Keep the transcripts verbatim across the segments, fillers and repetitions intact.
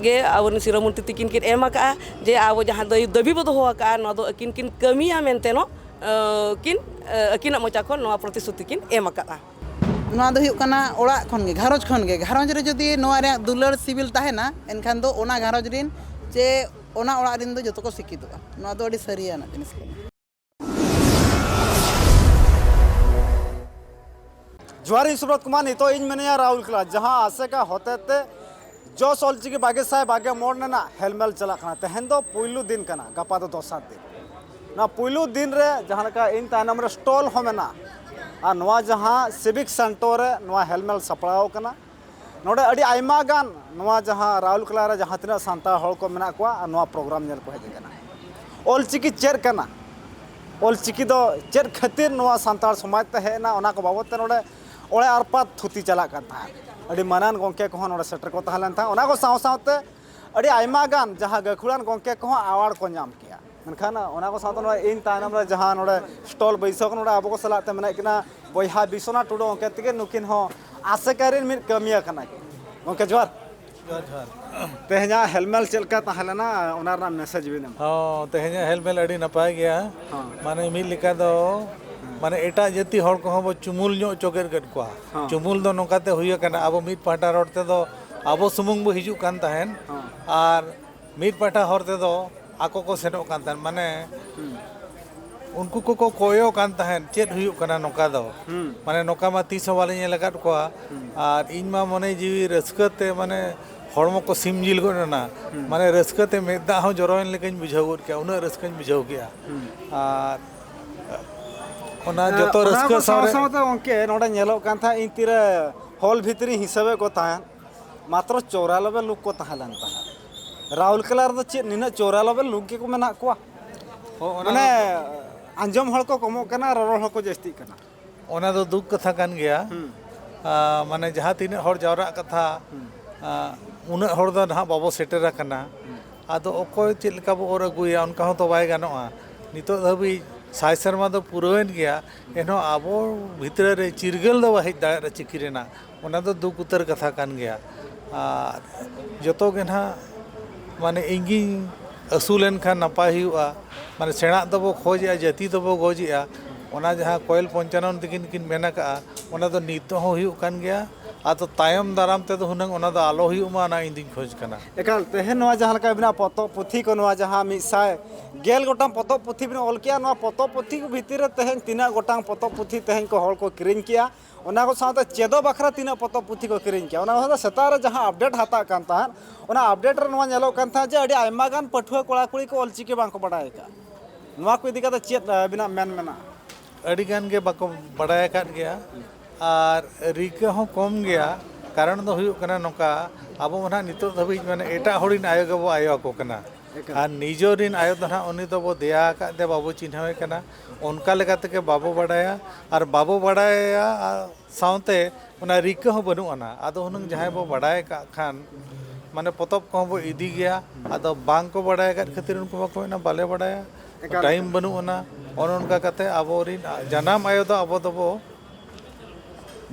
ᱜᱮ ᱟᱵᱚᱨᱮᱱ ᱥᱤᱨᱟᱹ ᱢᱚᱱᱛᱨᱤ ᱛᱤᱠᱤᱱ ᱠᱤᱱ ᱮᱢ ᱟᱠᱟᱫᱼᱟ ᱡᱮ ᱟᱵᱚ ᱡᱟᱦᱟᱸ ᱫᱟᱹᱭᱤ ᱫᱟᱹᱵᱤ ᱵᱚ ᱫᱚᱦᱚ ᱟᱠᱟᱫᱼᱟ, ᱱᱚᱣᱟ ᱫᱚ ᱟᱹᱠᱤᱱ ᱠᱤᱱ ᱠᱟᱹᱢᱤᱭᱟ ᱢᱮᱱᱛᱮ ᱱᱚ-, ᱟᱹ, ᱠᱤᱱ, ᱟᱹ, ᱟᱹᱠᱤᱱᱟᱜ ᱢᱚᱪᱟ ᱠᱷᱚᱱ ᱱᱚᱣᱟ ᱯᱨᱚᱛᱤᱥᱨᱩᱛᱤ ᱠᱤᱱ ᱮᱢ ᱟᱠᱟᱫᱼᱟ᱾ ᱱᱚᱣᱟ ᱫᱚ ᱦᱩᱭᱩᱜ ᱠᱟᱱᱟ ᱚᱲᱟᱜ ᱠᱷᱚᱱ ᱜᱮ, ᱜᱷᱟᱨᱚᱸᱡᱽ ᱠᱷᱚᱱ ᱜᱮ᱾ ᱜᱷᱟᱨᱚᱸᱡᱽ ᱨᱮ ᱡᱩᱫᱤ ᱱᱚᱣᱟ ᱨᱮᱭᱟᱜ ᱫᱩᱞᱟᱹᱲ ᱥᱤᱵᱤᱞ ᱛᱟᱦᱮᱱᱟ, ᱮᱱᱠᱷᱟᱱ ᱫᱚ ᱚᱱᱟ ᱜᱷᱟᱨᱚᱸᱡᱽ ᱨᱤᱱ ᱪᱮ ᱚᱱᱟ ᱚᱲᱟᱜ ᱨᱤᱱ ᱫᱚ ᱡᱚᱛᱚ ᱠᱚ ᱥᱤᱠᱠᱷᱤᱛᱚᱜᱼᱟ᱾ ᱱᱚᱣᱟ ᱫᱚ ᱟᱹᱰᱤ ᱥᱟᱹᱨᱤᱭᱟᱱᱟᱜ ᱡᱤᱱᱤᱥ ᱠᱟᱱᱟ᱾ ᱡᱚᱦᱟᱨ, ᱤᱧ ᱥᱩᱵᱨᱚᱛ ᱠᱩᱢᱟᱨ᱾ ᱱᱤᱛᱚᱜ ᱤᱧ ᱢᱮᱱᱟᱧᱟ ᱨᱟᱦᱩᱞ ᱠᱮᱞᱟ, ᱡᱟᱦᱟᱸ ᱟᱥᱮᱠᱟ ᱦᱚᱛᱮᱛᱮ ᱡᱚᱥ ᱚᱞᱪᱤᱠᱤ ᱵᱟᱜᱮ ᱥᱟᱭ ᱵᱟᱜᱮ ᱢᱚᱬ ᱨᱮᱱᱟᱜ ᱦᱮᱞᱢᱮᱞ ᱪᱟᱞᱟᱜ ᱠᱟᱱᱟ᱾ ᱛᱮᱦᱮᱧ ᱫᱚ ᱯᱩᱭᱞᱩ ᱫᱤᱱ ᱠᱟᱱᱟ, ᱜᱟᱯᱟ ᱫᱚ ᱫᱚᱥᱟᱨ ᱫᱤᱱ᱾ ᱱᱚᱣᱟ ᱯᱩᱭᱞᱩ ᱫᱤᱱ ᱨᱮ ᱡᱟᱦᱟᱸ ᱞᱮᱠᱟ ᱤᱧ ᱛᱟᱭᱱᱚᱢ ᱨᱮ ᱥᱴᱚᱞ ᱦᱚᱸ ᱢᱮᱱᱟᱜᱼᱟ, ᱟᱨ ᱱᱚᱣᱟ ᱡᱟᱦᱟᱸ ᱥᱤᱵᱤᱠ ᱥᱮᱱᱴᱚᱨ ᱨᱮ ᱱᱚᱣᱟ ᱦᱮᱞᱢᱮᱞ ᱥᱟᱯᱲᱟᱣ ᱠᱟᱱᱟ, ᱱᱚᱰᱮ ᱟᱹᱰᱤ ᱟᱭᱢᱟ ᱜᱟᱱ ᱱᱚᱣᱟ ᱡᱟᱦᱟᱸ ᱨᱟᱦᱩᱞ ᱠᱮᱞᱟ ᱨᱮ ᱡᱟᱦᱟᱸ ᱛᱤᱱᱟᱹᱜ ᱥᱟᱱᱛᱟᱲ ᱦᱚᱲ ᱠᱚ ᱢᱮᱱᱟᱜ ᱠᱚᱣᱟ, ᱟᱨ ᱱᱚᱣᱟ ᱯᱨᱳᱜᱨᱟᱢ ᱧᱮᱞ ᱠᱚ ᱦᱮᱡ ᱟᱠᱟᱱᱟ᱾ ᱚᱞᱪᱤᱠᱤ ᱪᱮᱫ ᱠᱟᱱᱟ, ᱚᱞᱪᱤᱠᱤ ᱫᱚ ᱪᱮᱫ ᱠᱷᱟᱹᱛᱤᱨ ᱱᱚᱣᱟ ᱥᱟᱱᱛᱟᱲ ᱥᱚᱢᱟᱡᱽ ᱛᱮ ᱦᱮᱡ ᱮᱱᱟ, ᱚᱱᱟ ᱠᱚ ᱵᱟᱵᱚᱫ ᱛᱮ ᱱᱚᱰᱮ ᱚᱲᱮ ᱟᱨᱯᱟᱛ ᱛᱷᱩᱛᱤ ᱪᱟᱞᱟᱜ ᱠᱟᱱ ᱛᱟᱦᱮᱸᱫ᱾ ᱟᱹᱰᱤ ᱢᱟᱱᱟᱱ ᱜᱚᱢᱠᱮ ᱠᱚᱦᱚᱸ ᱱᱚᱰᱮ ᱥᱮᱴᱮᱨ ᱠᱚ ᱛᱟᱦᱮᱸ ᱞᱮᱱ ᱛᱟᱦᱮᱸᱫ᱾ ᱚᱱᱟ ᱠᱚ ᱥᱟᱶ ᱥᱟᱶᱛᱮ ᱟᱹᱰᱤ ᱟᱭᱢᱟ ᱜᱟᱱ ᱡᱟᱦᱟᱸ ᱜᱟᱹᱠᱷᱩᱲᱟᱱ ᱜᱚᱢᱠᱮ ᱠᱚᱦᱚᱸ ᱟᱣᱟᱨᱰ ᱠᱚ ᱧᱟᱢ ᱠᱮᱜᱼᱟ᱾ ᱢᱮᱱᱠᱷᱟᱱ ᱚᱱᱟ ᱠᱚ ᱥᱟᱶᱛᱮ ᱱᱚᱰᱮ ᱤᱧ ᱛᱟᱭᱱᱚᱢ ᱨᱮ ᱡᱟᱦᱟᱸ ᱱᱚᱰᱮ ᱥᱴᱚᱞ ᱵᱟᱹᱭᱥᱟᱹᱣ ᱠᱟᱱᱟ, ᱱᱚᱰᱮ ᱟᱵᱚ ᱠᱚ ᱥᱟᱞᱟᱜ ᱛᱮ ᱢᱮᱱᱟᱜ ᱠᱤᱱᱟ ᱵᱚᱭᱦᱟ ᱵᱤᱥᱥᱚᱱᱟᱛᱷ ᱴᱩᱰᱩ, ᱜᱚᱢᱠᱮ ᱛᱤᱠᱤᱱ, ᱱᱩᱠᱤᱱ ᱦᱚᱸ ᱟᱥᱮᱠᱟ ᱨᱮᱱ ᱢᱤᱫ ᱠᱟᱹᱢᱤᱭᱟᱹ ᱠᱟᱱᱟ ᱠᱤᱱ᱾ ᱜᱚᱢᱠᱮ ᱡᱚᱦᱟᱨ᱾ ᱡᱚᱦᱟᱨ, ᱡᱚᱦᱟᱨ᱾ ᱛᱮᱦᱮᱧᱟᱜ ᱦᱮᱞᱢᱮᱞ ᱪᱮᱫ ᱞᱮᱠᱟ ᱛᱟᱦᱮᱸ ᱞᱮᱱᱟ, ᱚᱱᱟ ᱨᱮᱱᱟᱜ ᱢᱮᱥᱮᱡᱽ ᱵᱤᱱ ᱮᱢᱟ? ᱦᱚᱸ, ᱛᱮᱦᱮᱧᱟᱜ ᱦᱮᱞᱢᱮᱞ ᱟᱹᱰᱤ ᱱᱟᱯᱟᱭ ᱜᱮᱭᱟ᱾ ᱦᱚᱸ᱾ ᱢᱟᱱᱮ ᱢᱤᱫ ᱞᱮᱠᱟ ᱫᱚ, ᱦᱮᱸ᱾ ᱢᱟᱱᱮ ᱮᱴᱟᱜ ᱡᱟᱹᱛᱤ ᱦᱚᱲ ᱠᱚᱦᱚᱸ ᱵᱚ ᱪᱩᱢᱩᱞ ᱧᱚᱜ ᱦᱚᱪᱚ ᱠᱮᱫ ᱠᱚᱣᱟ᱾ ᱦᱚᱸ᱾ ᱪᱩᱢᱩᱞ ᱫᱚ ᱱᱚᱝᱠᱟ ᱛᱮ ᱦᱩᱭ ᱟᱠᱟᱱᱟ, ᱟᱵᱚ ᱢᱤᱫ ᱯᱟᱦᱴᱟ ᱨᱚᱲ ᱛᱮᱫᱚ ᱟᱵᱚ ᱥᱩᱢᱩᱝ ᱵᱚ ᱦᱤᱡᱩᱜ ᱠᱟᱱ ᱛᱟᱦᱮᱸᱱ, ᱦᱚᱸ᱾ ᱟᱨ ᱢᱤᱫ ᱯᱟᱦᱴᱟ ᱦᱚᱨ ᱛᱮᱫᱚ ᱟᱠᱚ ᱠᱚ ᱥᱮᱱᱚᱜ ᱠᱟᱱ ᱛᱟᱦᱮᱸᱱ᱾ ᱢᱟᱱᱮ ᱦᱩᱸ᱾ ᱩᱱᱠᱩ ᱠᱚᱠᱚ ᱠᱚᱭᱚᱜ ᱠᱟᱱ ᱛᱟᱦᱮᱸᱱ, ᱪᱮᱫ ᱦᱩᱭᱩᱜ ᱠᱟᱱᱟ ᱱᱚᱝᱠᱟ ᱫᱚ? ᱦᱩᱸ᱾ ᱢᱟᱱᱮ ᱱᱚᱝᱠᱟ ᱢᱟ ᱛᱤᱥ ᱦᱚᱸ ᱵᱟᱞᱮ ᱧᱮᱞ ᱟᱠᱟᱫ ᱠᱚᱣᱟ᱾ ᱦᱩᱸ᱾ ᱟᱨ ᱤᱧ ᱢᱟ ᱢᱚᱱᱮ ᱡᱤᱣᱤ ᱨᱟᱹᱥᱠᱟᱹ ᱛᱮ ᱢᱟᱱᱮ ᱦᱚᱲᱢᱚ ᱠᱚ ᱥᱤᱢ ᱡᱤᱞ ᱜᱚᱫ ᱮᱱᱟ᱾ ᱦᱩᱸ᱾ ᱢᱟᱱᱮ ᱨᱟᱹᱥᱠᱟᱹ ᱛᱮ ᱢᱮᱫ ᱫᱟᱜ ᱦᱚᱸ ᱡᱚᱨᱚᱭᱮᱱ ᱞᱮᱠᱟᱧ ᱵᱩᱡᱷᱟᱹᱣ ᱜᱚᱫ ᱠᱮᱜᱼᱟ, ᱩᱱᱟᱹᱜ ᱨᱟᱹᱥᱠᱟᱹᱧ ᱵᱩᱡᱷᱟᱹᱣ ᱠᱮᱜᱼᱟ᱾ ᱦᱩᱸ᱾ ᱟᱨ ᱚᱱᱟ ᱮ, ᱡᱚᱛᱚ ᱚᱱᱟ ᱨᱟᱹᱥᱠᱟᱹ ᱠᱚ ᱥᱟᱶ ᱥᱟᱶᱨᱮ ᱥᱟᱶᱛᱮ ᱜᱚᱢᱠᱮ ᱱᱚᱰᱮ ᱧᱮᱞᱚᱜ ᱠᱟᱱ ᱛᱟᱦᱮᱸᱫ, ᱤᱧ ᱛᱤᱨᱮ ᱦᱚᱞ ᱵᱷᱤᱛᱨᱤᱧ ᱦᱤᱥᱟᱹᱵᱮᱫ ᱠᱚ ᱛᱟᱦᱮᱸᱫ, ᱢᱟᱛᱨᱚ ᱪᱚᱣᱨᱟᱱᱚᱵᱵᱳᱭ ᱞᱳᱠ ᱠᱚ ᱛᱟᱦᱮᱸ ᱞᱮᱱ ᱛᱟᱦᱮᱸᱫ᱾ ᱨᱟᱦᱩᱞ ᱠᱮᱞᱟ ᱨᱮᱫᱚ ᱪᱮᱫ ᱱᱤᱱᱟᱹᱜ ᱪᱚᱣᱨᱟᱱᱚᱵᱵᱳᱭ ᱞᱳᱠ ᱜᱮᱠᱚ ᱢᱮᱱᱟᱜ ᱠᱚᱣᱟ? ᱦᱚᱸ, ᱚᱱᱟ ᱢᱟᱱᱮ ᱫᱚ ᱟᱸᱡᱚᱢ ᱦᱚᱲ ᱠᱚ ᱠᱚᱢᱚᱜ ᱠᱟᱱᱟ, ᱨᱚᱨᱚᱲ ᱦᱚᱲ ᱠᱚ ᱡᱟᱹᱥᱛᱤᱜ ᱠᱟᱱᱟ᱾ ᱚᱱᱟ ᱫᱚ ᱫᱩᱠ ᱠᱟᱛᱷᱟ ᱠᱟᱱ ᱜᱮᱭᱟ᱾ ᱦᱩᱸ᱾ ᱟ, ᱢᱟᱱᱮ ᱡᱟᱦᱟᱸ ᱛᱤᱱᱟᱹᱜ ᱦᱚᱲ ᱡᱟᱣᱨᱟᱜ ᱠᱟᱛᱷᱟ, ᱦᱩᱸ᱾ ᱟ, ᱩᱱᱟᱹᱜ ᱦᱚᱲ ᱫᱚ ᱱᱟᱦᱟᱜ ᱵᱟᱵᱚ ᱥᱮᱴᱮᱨ ᱟᱠᱟᱱᱟ᱾ ᱦᱩᱸ᱾ ᱟᱫᱚ ᱚᱠᱚᱭ ᱪᱮᱫ ᱞᱮᱠᱟ ᱵᱚ ᱚᱨ ᱟᱹᱜᱩᱭᱟ, ᱚᱱᱠᱟ ᱦᱚᱸᱛᱚ ᱵᱟᱭ ᱜᱟᱱᱚᱜᱼᱟ᱾ ᱱᱤᱛᱚᱜ ᱫᱷᱟᱹᱵᱤᱡ ᱥᱟᱭ ᱥᱮᱨᱢᱟ ᱫᱚ ᱯᱩᱨᱟᱹᱣᱮᱱ ᱜᱮᱭᱟ, ᱮᱱᱦᱚᱸ ᱟᱵᱚ ᱵᱷᱤᱛᱨᱤ ᱨᱮ ᱪᱤᱨᱜᱟᱹᱞ ᱫᱚ ᱵᱟᱭ ᱦᱮᱡ ᱫᱟᱲᱮᱭᱟᱜᱼᱟ ᱪᱤᱠᱤ ᱨᱮᱱᱟᱜ᱾ ᱚᱱᱟ ᱫᱚ ᱫᱩᱠ ᱩᱛᱟᱹᱨ ᱠᱟᱛᱷᱟ ᱠᱟᱱ ᱜᱮᱭᱟ᱾ ᱟᱨ ᱡᱚᱛᱚ ᱜᱮ ᱱᱟᱦᱟᱜ ᱢᱟᱱᱮ ᱤᱧᱜᱤᱧ ᱟᱹᱥᱩᱞᱮᱱ ᱠᱷᱟᱱ ᱱᱟᱯᱟᱭ ᱦᱩᱭᱩᱜᱼᱟ᱾ ᱢᱟᱱᱮ ᱥᱮᱬᱟᱜ ᱫᱚᱵᱚ ᱠᱷᱚᱡᱮᱜᱼᱟ, ᱡᱟᱹᱛᱤ ᱫᱚᱵᱚ ᱜᱚᱡᱮᱜᱼᱟ᱾ ᱚᱱᱟ ᱡᱟᱦᱟᱸ ᱠᱚᱭᱮᱞ ᱯᱚᱧᱪᱟᱱᱚᱱ ᱛᱟᱹᱠᱤᱱ ᱠᱤᱱ ᱢᱮᱱ ᱟᱠᱟᱜᱼᱟ, ᱚᱱᱟ ᱫᱚ ᱱᱤᱛᱚᱜ ᱦᱚᱸ ᱦᱩᱭᱩᱜ ᱠᱟᱱ ᱜᱮᱭᱟ᱾ ᱟᱫᱚ ᱛᱟᱭᱚᱢ ᱫᱟᱨᱟᱢ ᱛᱮᱫᱚ ᱦᱩᱱᱟᱹᱝ ᱚᱱᱟ ᱫᱚ ᱟᱞᱚ ᱦᱩᱭᱩᱜ ᱢᱟ, ᱚᱱᱟ ᱤᱧ ᱫᱩᱧ ᱠᱷᱚᱡᱽ ᱠᱟᱱᱟ᱾ ᱮᱠᱟᱞ, ᱛᱮᱦᱮᱧ ᱱᱚᱣᱟ ᱡᱟᱦᱟᱸ ᱞᱮᱠᱟ ᱟᱹᱵᱤᱱᱟᱜ ᱯᱚᱛᱚᱵ ᱯᱩᱛᱷᱤ ᱠᱚ, ᱱᱚᱣᱟ ᱡᱟᱦᱟᱸ ᱢᱤᱫ ᱥᱟᱭ ᱜᱮᱞ ᱜᱚᱴᱟᱝ ᱯᱚᱛᱚᱵ ᱯᱩᱛᱷᱤ ᱵᱤᱱ ᱚᱞ ᱠᱮᱜᱼᱟ, ᱱᱚᱣᱟ ᱯᱚᱛᱚᱵ ᱯᱩᱛᱷᱤ ᱠᱚ ᱵᱷᱤᱛᱤᱨ ᱨᱮ ᱛᱮᱦᱮᱧ ᱛᱤᱱᱟᱹᱜ ᱜᱚᱴᱟᱝ ᱯᱚᱛᱚᱵ ᱯᱩᱛᱷᱤ ᱛᱮᱦᱮᱧ ᱠᱚ ᱦᱚᱲ ᱠᱚ ᱠᱤᱨᱤᱧ ᱠᱮᱜᱼᱟ? ᱚᱱᱟ ᱠᱚ ᱥᱟᱶᱛᱮ ᱪᱮᱫᱚᱜ ᱵᱟᱠᱷᱨᱟ ᱛᱤᱱᱟᱹᱜ ᱯᱚᱛᱚᱵ ᱯᱩᱛᱷᱤ ᱠᱚ ᱠᱤᱨᱤᱧ ᱠᱮᱜᱼᱟ? ᱚᱱᱟ ᱠᱚ ᱥᱟᱶᱛᱮ ᱥᱮᱛᱟᱜ ᱨᱮ ᱡᱟᱦᱟᱸ ᱟᱯᱰᱮᱴ ᱦᱟᱛᱟᱜ ᱠᱟᱱ ᱛᱟᱦᱮᱸᱫ, ᱚᱱᱟ ᱟᱯᱰᱮᱴ ᱨᱮ ᱱᱚᱣᱟ ᱧᱮᱞᱚᱜ ᱠᱟᱱ ᱛᱟᱦᱮᱸᱫ ᱡᱮ ᱟᱹᱰᱤ ᱟᱭᱢᱟ ᱜᱟᱱ ᱯᱟᱹᱴᱷᱩᱣᱟᱹ ᱠᱚᱲᱟ ᱠᱩᱲᱤ ᱠᱚ ᱚᱞᱪᱤᱠᱤ ᱵᱟᱝᱠᱚ ᱵᱟᱰᱟᱭ ᱟᱠᱟᱫᱼᱟ᱾ ᱱᱚᱣᱟ ᱠᱚ ᱤᱫᱤ ᱠᱟᱛᱮ ᱪᱮᱫ ᱟᱹᱵᱤᱱᱟᱜ ᱢᱮᱱ ᱢᱮᱱᱟᱜᱼᱟ? ᱟᱹᱰᱤ ᱜᱟᱱ ᱜᱮ ᱵᱟᱠᱚ ᱵᱟᱰᱟᱭ ᱟᱠᱟᱫ ᱜᱮᱭᱟ, ᱟᱨ ᱨᱤᱠᱟᱹ ᱦᱚᱸ ᱠᱚᱢ ᱜᱮᱭᱟ᱾ ᱠᱟᱨᱚᱱ ᱫᱚ ᱦᱩᱭᱩᱜ ᱠᱟᱱᱟ ᱱᱚᱝᱠᱟ, ᱟᱵᱚ ᱢᱟ ᱱᱟᱦᱟᱜ ᱱᱤᱛᱚᱜ ᱫᱷᱟᱹᱵᱤᱡ ᱢᱟᱱᱮ ᱮᱴᱟᱜ ᱦᱚᱲ ᱨᱤᱱ ᱟᱭᱳ ᱜᱮᱵᱚ ᱟᱭᱳ ᱟᱠᱚ ᱠᱟᱱᱟ᱾ ᱮᱠᱟᱞ᱾ ᱟᱨ ᱱᱤᱡᱮᱨ ᱨᱤᱱ ᱟᱭᱳ ᱫᱚ ᱱᱟᱦᱟᱜ ᱩᱱᱤ ᱫᱚᱵᱚ ᱫᱮᱭᱟ ᱟᱠᱟᱫ ᱛᱮ ᱵᱟᱵᱚ ᱪᱤᱱᱦᱟᱹᱣᱮ ᱠᱟᱱᱟ᱾ ᱚᱱᱠᱟ ᱞᱮᱠᱟ ᱛᱮᱜᱮ ᱵᱟᱵᱚ ᱵᱟᱰᱟᱭᱟ, ᱟᱨ ᱵᱟᱵᱚ ᱵᱟᱰᱟᱭᱟ, ᱟᱨ ᱥᱟᱶᱛᱮ ᱚᱱᱟ ᱨᱤᱠᱟᱹ ᱦᱚᱸ ᱵᱟᱹᱱᱩᱜ ᱟᱱᱟ᱾ ᱟᱫᱚ ᱦᱩᱱᱟᱹᱝ ᱡᱟᱦᱟᱸᱭ ᱵᱚ ᱵᱟᱰᱟᱭ ᱠᱟᱜ ᱠᱷᱟᱱ, ᱢᱟᱱᱮ ᱯᱚᱛᱚᱵ ᱠᱚᱦᱚᱸ ᱵᱚ ᱤᱫᱤ ᱜᱮᱭᱟ᱾ ᱟᱫᱚ ᱵᱟᱝ ᱠᱚ ᱵᱟᱰᱟᱭ ᱟᱠᱟᱫ ᱠᱷᱟᱹᱛᱤᱨ ᱩᱱᱠᱩ ᱢᱟᱠᱚ ᱢᱮᱱᱟ, "ᱵᱟᱞᱮ ᱵᱟᱰᱟᱭᱟ, ᱮᱠᱟᱞ᱾ ᱴᱟᱭᱤᱢ ᱵᱟᱹᱱᱩᱜ ᱟᱱᱟ", ᱚᱱᱮ ᱚᱱᱠᱟ ᱠᱟᱛᱮ ᱟᱵᱚᱨᱤᱱ ᱡᱟᱱᱟᱢ ᱟᱭᱳ ᱫᱚ ᱟᱵᱚ ᱫᱚᱵᱚ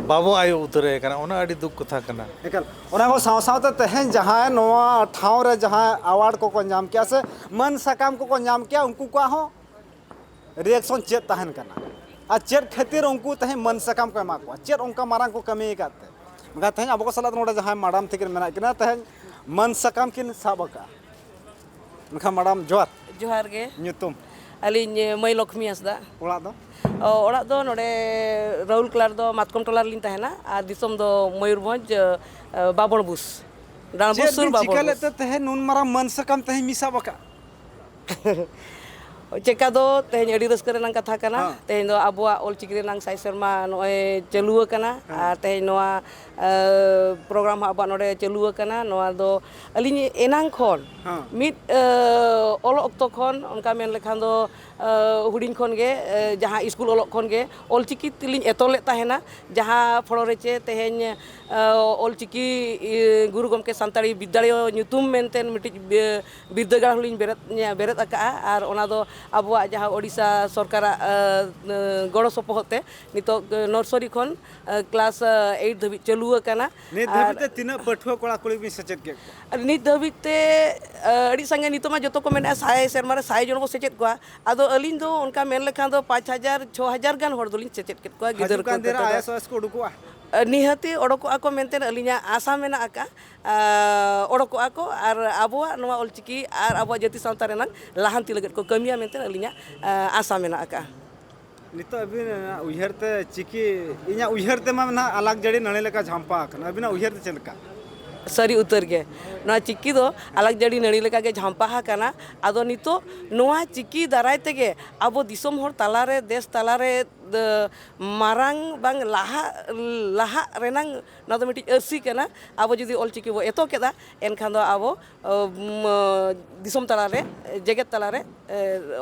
ᱵᱟᱵᱚ ᱟᱭᱳ ᱩᱛᱟᱹᱨᱮ ᱠᱟᱱᱟ᱾ ᱚᱱᱟ ᱟᱹᱰᱤ ᱫᱩᱠ ᱠᱟᱛᱷᱟ ᱠᱟᱱᱟ᱾ ᱮᱠᱟᱞ᱾ ᱚᱱᱟ ᱠᱚ ᱥᱟᱶ ᱥᱟᱶᱛᱮ ᱛᱮᱦᱮᱧ ᱡᱟᱦᱟᱸᱭ ᱱᱚᱣᱟ ᱴᱷᱟᱶ ᱨᱮ ᱡᱟᱦᱟᱸᱭ ᱟᱣᱟᱨᱰ ᱠᱚᱠᱚ ᱧᱟᱢ ᱠᱮᱜᱼᱟ ᱥᱮ ᱢᱟᱹᱱ ᱥᱟᱠᱟᱢ ᱠᱚᱠᱚ ᱧᱟᱢ ᱠᱮᱜᱼᱟ, ᱩᱱᱠᱩ ᱠᱚᱣᱟᱜ ᱦᱚᱸ ᱨᱤᱭᱮᱠᱥᱚᱱ ᱪᱮᱫ ᱛᱟᱦᱮᱱ ᱠᱟᱱᱟ? ᱟᱨ ᱪᱮᱫ ᱠᱷᱟᱹᱛᱤᱨ ᱩᱱᱠᱩ ᱛᱮᱦᱮᱧ ᱢᱟᱹᱱ ᱥᱟᱠᱟᱢ ᱠᱚ ᱮᱢᱟ ᱠᱚᱣᱟ? ᱪᱮᱫ ᱚᱱᱠᱟ ᱢᱟᱨᱟᱝ ᱠᱚ ᱠᱟᱹᱢᱤ ᱟᱠᱟᱫ ᱛᱮ? ᱢᱮᱱᱠᱷᱟᱱ ᱛᱮᱦᱮᱧ ᱟᱵᱚ ᱠᱚ ᱥᱟᱞᱟᱜ ᱱᱚᱰᱮ ᱡᱟᱦᱟᱸᱭ ᱢᱟᱰᱟᱢ ᱛᱤᱠᱤᱱ ᱢᱮᱱᱟᱜ ᱠᱤᱱᱟ, ᱛᱮᱦᱮᱧ ᱢᱟᱹᱱ ᱥᱟᱠᱟᱢ ᱠᱤᱱ ᱥᱟᱵ ᱟᱠᱟᱫᱼᱟ᱾ ᱢᱮᱱᱠᱷᱟᱱ ᱢᱟᱰᱟᱢ, ᱡᱚᱦᱟᱨ᱾ ᱡᱚᱦᱟᱨ ᱜᱮ᱾ ᱧᱩᱛᱩᱢ? ᱟᱹᱞᱤᱧ ᱢᱟᱹᱭ ᱞᱚᱠᱷᱢᱤ ᱦᱟᱸᱥᱫᱟ᱾ ᱚᱲᱟᱜ ᱫᱚ? ᱚ, ᱚᱲᱟᱜ ᱫᱚ ᱱᱚᱰᱮ ᱨᱟᱹᱣᱩᱞ ᱠᱮᱞᱟ ᱨᱮᱫᱚ ᱢᱟᱛᱠᱚᱢ ᱴᱚᱞᱟ ᱨᱮᱞᱤᱧ ᱛᱟᱦᱮᱱᱟ, ᱟᱨ ᱫᱤᱥᱚᱢ ᱫᱚ ᱢᱚᱭᱩᱨᱵᱷᱚᱸᱡᱽ, ᱮ, ᱵᱟᱵᱚᱬ ᱵᱩᱥ, ᱰᱟᱸᱰᱵᱩᱥ ᱪᱮᱫ ᱥᱩᱨ ᱵᱤᱱ ᱵᱟᱵᱚᱬ ᱪᱤᱠᱟᱹ ᱞᱮᱫ ᱵᱩᱥ᱾ ᱛᱮ ᱛᱮᱦᱮᱧ ᱱᱩᱱ ᱢᱟᱨᱟᱝ ᱢᱟᱹᱱ ᱥᱟᱠᱟᱢ ᱛᱮᱦᱮᱧ ᱢᱤᱫ ᱥᱟᱵ ᱟᱠᱟᱫ? ᱪᱮᱠᱟ ᱫᱚ ᱛᱮᱦᱮᱧ ᱟᱹᱰᱤ ᱨᱟᱹᱥᱠᱟᱹ ᱨᱮᱱᱟᱜ ᱠᱟᱛᱷᱟ ᱠᱟᱱᱟ᱾ ᱦᱮᱸ᱾ ᱛᱮᱦᱮᱧ ᱫᱚ ᱟᱵᱚᱣᱟᱜ ᱚᱞᱪᱤᱠᱤ ᱨᱮᱱᱟᱜ ᱥᱟᱭ ᱥᱮᱨᱢᱟ ᱱᱚᱜᱼᱚᱭ ᱪᱟᱹᱞᱩ ᱟᱠᱟᱱᱟ᱾ ᱦᱮᱸ᱾ ᱟᱨ ᱛᱮᱦᱮᱧ ᱱᱚᱣᱟ, ᱮ, ᱯᱨᱳᱜᱨᱟᱢ ᱦᱚᱸ ᱟᱵᱚᱣᱟᱜ ᱱᱚᱰᱮ ᱪᱟᱹᱞᱩ ᱟᱠᱟᱱᱟ᱾ ᱱᱚᱣᱟ ᱫᱚ ᱟᱹᱞᱤᱧ ᱮᱱᱟᱝ ᱠᱷᱚᱱ, ᱦᱮᱸ᱾ ᱢᱤᱫ, ᱮ, ᱚᱞᱚᱜ ᱚᱠᱛᱚ ᱠᱷᱚᱱ, ᱚᱱᱠᱟ ᱢᱮᱱ ᱞᱮᱠᱷᱟᱱ ᱫᱚ, ᱮ, ᱦᱩᱰᱤᱧ ᱠᱷᱚᱱ ᱜᱮ, ᱮ, ᱡᱟᱦᱟᱸ ᱤᱥᱠᱩᱞ ᱚᱞᱚᱜ ᱠᱷᱚᱱ ᱜᱮ ᱚᱞᱪᱤᱠᱤ ᱛᱮᱞᱤᱧ ᱮᱛᱚᱦᱚᱵ ᱞᱮᱫ ᱛᱟᱦᱮᱱᱟ, ᱡᱟᱦᱟᱸ ᱯᱷᱚᱲᱚ ᱨᱮ ᱪᱮ ᱛᱮᱦᱮᱧ, ᱮ, ᱚᱞᱪᱤᱠᱤ, ᱮ, ᱜᱩᱨᱩ ᱜᱚᱢᱠᱮ ᱥᱟᱱᱛᱟᱲᱤ ᱵᱤᱫᱽᱫᱟᱹᱲᱤᱭᱟᱹ ᱧᱩᱛᱩᱢ ᱢᱮᱱᱛᱮ ᱢᱤᱫᱴᱤᱡ, ᱮ, ᱵᱤᱨᱫᱟᱹᱜᱟᱲ ᱦᱚᱸᱞᱤᱧ ᱵᱮᱨᱮᱫ, ᱵᱮᱨᱮᱫ ᱟᱠᱟᱫᱼᱟ᱾ ᱟᱨ ᱚᱱᱟ ᱫᱚ ᱟᱵᱚᱣᱟᱜ ᱡᱟᱦᱟᱸ ᱳᱰᱤᱥᱟ ᱥᱚᱨᱠᱟᱨᱟᱜ ᱜᱚᱲᱚ ᱥᱚᱯᱚᱦᱚᱫ ᱛᱮ ᱱᱤᱛᱚᱜ ᱱᱚᱨᱥᱟᱨᱤ ᱠᱷᱚᱱ ᱠᱞᱟᱥ ᱮᱭᱤᱴ ᱫᱷᱟᱹᱵᱤᱡ ᱪᱟᱹᱞᱩ ᱟᱠᱟᱱᱟ᱾ ᱱᱤᱛ ᱫᱷᱟᱹᱵᱤᱡ ᱛᱮ ᱛᱤᱱᱟᱹᱜ ᱯᱟᱹᱴᱷᱩᱣᱟᱹ ᱠᱚᱲᱟ ᱠᱩᱲᱤ ᱵᱤᱱ ᱥᱮᱪᱮᱫ ᱠᱮᱫ ᱠᱚᱣᱟ? ᱱᱤᱛ ᱫᱷᱟᱹᱵᱤᱡ ᱛᱮ ᱟᱹᱰᱤ ᱥᱟᱸᱜᱮ, ᱱᱤᱛᱚᱜ ᱢᱟ ᱡᱚᱛᱚ ᱠᱚ ᱢᱮᱱᱮᱫᱼᱟ ᱥᱟᱭ ᱥᱮᱨᱢᱟ ᱨᱮ ᱥᱟᱭ ᱡᱚᱱ ᱵᱚ ᱥᱮᱪᱮᱫ ᱠᱚᱣᱟ᱾ ᱟᱫᱚ ᱟᱹᱞᱤᱧ ᱫᱚ ᱚᱱᱠᱟ ᱢᱮᱱ ᱞᱮᱠᱷᱟᱱ ᱫᱚ ᱯᱟᱸᱪ ᱦᱟᱡᱟᱨ ᱪᱷᱚ ᱦᱟᱡᱟᱨ ᱜᱟᱱ ᱦᱚᱲ ᱫᱚᱞᱤᱧ ᱥᱮᱪᱮᱫ ᱠᱮᱫ ᱠᱚᱣᱟ ᱜᱤᱫᱟᱹᱨ ᱠᱚ᱾ ᱟᱭᱮᱥ ᱟᱭᱮᱥ ᱠᱚ ᱩᱰᱩᱠᱚᱜᱼᱟ? ᱱᱤᱦᱟᱹᱛᱤ ᱚᱰᱚᱠᱚᱜᱼᱟ ᱠᱚ ᱢᱮᱱᱛᱮ ᱟᱹᱞᱤᱧᱟᱜ ᱟᱥᱟ ᱢᱮᱱᱟᱜ ᱟᱠᱟᱫᱼᱟ᱾ ᱚᱰᱚᱠᱚᱜᱼᱟ ᱠᱚ ᱟᱨ ᱟᱵᱚᱣᱟᱜ ᱱᱚᱣᱟ ᱚᱞᱪᱤᱠᱤ ᱟᱨ ᱟᱵᱚᱣᱟᱜ ᱡᱟᱹᱛᱤ ᱥᱟᱶᱛᱟ ᱨᱮᱱᱟᱜ ᱞᱟᱦᱟᱱᱛᱤ ᱞᱟᱹᱜᱤᱫ ᱠᱚ ᱠᱟᱹᱢᱤᱭᱟ ᱢᱮᱱᱛᱮ ᱟᱹᱞᱤᱧᱟᱜ ᱟᱥᱟ ᱢᱮᱱᱟᱜ ᱟᱠᱟᱫᱼᱟ᱾ ᱱᱤᱛᱚᱜ ᱟᱹᱵᱤᱱ ᱩᱭᱦᱟᱹᱨ ᱛᱮ ᱪᱤᱠᱤ, ᱤᱧᱟᱹᱜ ᱩᱭᱦᱟᱹᱨ ᱛᱮᱢᱟ ᱱᱟᱦᱟᱜ ᱟᱞᱟᱠ ᱡᱟᱹᱲᱤ ᱱᱟᱹᱲᱤ ᱞᱮᱠᱟ ᱡᱷᱟᱢᱯᱟ ᱟᱠᱟᱱᱟ᱾ ᱟᱹᱵᱤᱱᱟᱜ ᱩᱭᱦᱟᱹᱨ ᱛᱮ ᱪᱮᱫ ᱞᱮᱠᱟ? ᱥᱟᱹᱨᱤ ᱩᱛᱟᱹᱨ ᱜᱮ, ᱱᱚᱣᱟ ᱪᱤᱠᱤ ᱫᱚ ᱟᱞᱟᱠ ᱡᱟᱹᱲᱤ ᱱᱟᱹᱲᱤ ᱞᱮᱠᱟ ᱜᱮ ᱡᱷᱟᱢᱯᱟ ᱟᱠᱟᱱᱟ᱾ ᱟᱫᱚ ᱱᱤᱛᱚᱜ ᱱᱚᱣᱟ ᱪᱤᱠᱤ ᱫᱟᱨᱟᱭ ᱛᱮᱜᱮ ᱟᱵᱚ ᱫᱤᱥᱚᱢ ᱦᱚᱲ ᱛᱟᱞᱟᱨᱮ, ᱫᱮᱥ ᱛᱟᱞᱟᱨᱮ ᱫᱚ ᱢᱟᱨᱟᱝ ᱵᱟᱝ ᱞᱟᱦᱟᱜ, ᱞᱟᱦᱟᱜ ᱨᱮᱱᱟᱝ ᱱᱚᱣᱟ ᱫᱚ ᱢᱤᱫᱴᱤᱡ ᱟᱹᱨᱥᱤ ᱠᱟᱱᱟ᱾ ᱟᱵᱚ ᱡᱩᱫᱤ ᱚᱞᱪᱤᱠᱤ ᱵᱚ ᱮᱛᱚ ᱠᱮᱫᱟ, ᱮᱱᱠᱷᱟᱱ ᱫᱚ ᱟᱵᱚ ᱫᱤᱥᱚᱢ ᱛᱟᱞᱟᱨᱮ, ᱡᱮᱜᱮᱛ ᱛᱟᱞᱟᱨᱮ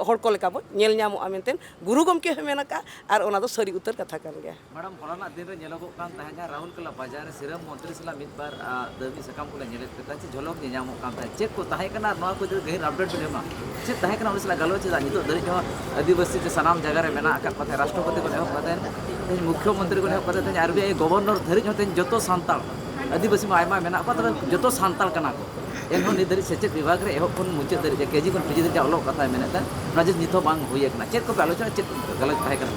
ᱦᱚᱲ ᱠᱚ ᱞᱮᱠᱟ ᱵᱚ ᱧᱮᱞ ᱧᱟᱢᱚᱜᱼᱟ ᱢᱮᱱᱛᱮ ᱜᱩᱨᱩ ᱜᱚᱢᱠᱮ ᱦᱚᱸ ᱢᱮᱱ ᱟᱠᱟᱫᱼᱟ, ᱟᱨ ᱚᱱᱟ ᱫᱚ ᱥᱟᱹᱨᱤ ᱩᱛᱟᱹᱨ ᱠᱟᱛᱷᱟ ᱠᱟᱱ ᱜᱮᱭᱟ᱾ ᱢᱮᱰᱟᱢ, ᱦᱚᱞᱟᱱᱟᱜ ᱫᱤᱱ ᱨᱮ ᱧᱮᱞᱚᱜᱚᱜ ᱠᱟᱱ ᱛᱟᱦᱮᱸᱫ, ᱡᱟᱦᱟᱸ ᱨᱟᱦᱩᱞ ᱠᱮᱞᱟ ᱵᱟᱡᱟᱨ ᱨᱮ ᱥᱤᱨᱟᱹ ᱢᱚᱱᱛᱨᱤ ᱥᱟᱞᱟᱜ ᱢᱤᱫ ᱵᱟᱨ, ᱟ, ᱫᱟᱹᱵᱤ ᱥᱟᱠᱟᱢ ᱠᱚᱞᱮ ᱧᱮᱞᱮᱫ ᱠᱚ ᱛᱟᱦᱮᱸᱫ, ᱥᱮ ᱡᱷᱚᱞᱚᱠ ᱧᱮᱧᱟᱢᱚᱜ ᱠᱟᱱ ᱛᱟᱦᱮᱸᱫ᱾ ᱪᱮᱫ ᱠᱚ ᱛᱟᱦᱮᱸ ᱠᱟᱱᱟ, ᱱᱚᱣᱟ ᱠᱚ ᱤᱫᱤ ᱠᱟᱛᱮ ᱜᱟᱹᱦᱤᱨ update ᱵᱤᱱ ᱮᱢᱟ? ᱪᱮᱫ ᱛᱟᱦᱮᱸ ᱠᱟᱱᱟ ᱩᱱᱤ ᱥᱟᱞᱟᱜ ᱜᱟᱞᱚᱪ? ᱪᱮᱫᱟᱜ ᱱᱤᱛᱚᱜ ᱫᱷᱟᱹᱨᱤᱡ ᱦᱚᱸ ᱟᱹᱫᱤᱵᱟᱹᱥᱤ ᱥᱮ ᱥᱟᱱᱟᱢ ᱡᱟᱭᱜᱟ ᱨᱮ ᱢᱮᱱᱟᱜ ᱟᱠᱟᱫ ᱠᱚ ᱛᱟᱦᱮᱸᱫ, ᱨᱟᱥᱴᱨᱚᱯᱚᱛᱤ ᱠᱷᱚᱱ ᱮᱦᱚᱵ ᱠᱟᱛᱮ ᱛᱮᱦᱮᱧ ᱢᱩᱠᱷᱭᱚ ᱢᱚᱱᱛᱨᱤ ᱠᱷᱚᱱ ᱮᱦᱚᱵ ᱠᱟᱛᱮ ᱛᱮᱦᱮᱧ ᱟᱨ ᱵᱤ ᱟᱭ ᱜᱚᱵᱷᱚᱨᱱᱚᱨ ᱫᱷᱟᱹᱨᱤᱡ ᱦᱚᱸ ᱛᱮᱦᱮᱧ ᱡᱚᱛᱚ ᱥᱟᱱᱛᱟᱲ, ᱟᱹᱫᱤᱵᱟᱹᱥᱤ ᱢᱟ ᱟᱭᱢᱟ ᱢᱮᱱᱟᱜ ᱠᱚᱣᱟ, ᱛᱚᱵᱮ ᱡᱚᱛᱚ ᱥᱟᱱᱛᱟᱲ ᱠᱟᱱᱟ ᱠᱚ᱾ ᱮᱱᱦᱚᱸ ᱱᱤᱛ ᱫᱷᱟᱹᱨᱤᱡ ᱥᱮᱪᱮᱫ ᱵᱤᱵᱷᱟᱜᱽ ᱨᱮ ᱮᱦᱚᱵ ᱠᱷᱚᱱ ᱢᱩᱪᱟᱹᱫ ᱫᱷᱟᱹᱨᱤᱡ ᱡᱮ ᱠᱮᱡᱤ ᱠᱷᱚᱱ ᱯᱤᱡᱤ ᱫᱷᱟᱹᱨᱤᱡ ᱡᱟᱦᱟᱸ ᱚᱞᱚᱜ ᱠᱟᱛᱷᱟᱭ ᱢᱮᱱᱮᱫ ᱛᱟᱦᱮᱸᱫ, ᱚᱱᱟ ᱡᱤᱱᱤᱥ ᱱᱤᱛ ᱦᱚᱸ ᱵᱟᱝ ᱦᱩᱭ ᱟᱠᱟᱱᱟ᱾ ᱪᱮᱫ ᱠᱚᱯᱮ ᱟᱞᱳᱪᱚᱱᱟ, ᱪᱮᱫ ᱜᱟᱞᱚᱪ ᱛᱟᱦᱮᱸ ᱠᱟᱱᱟ?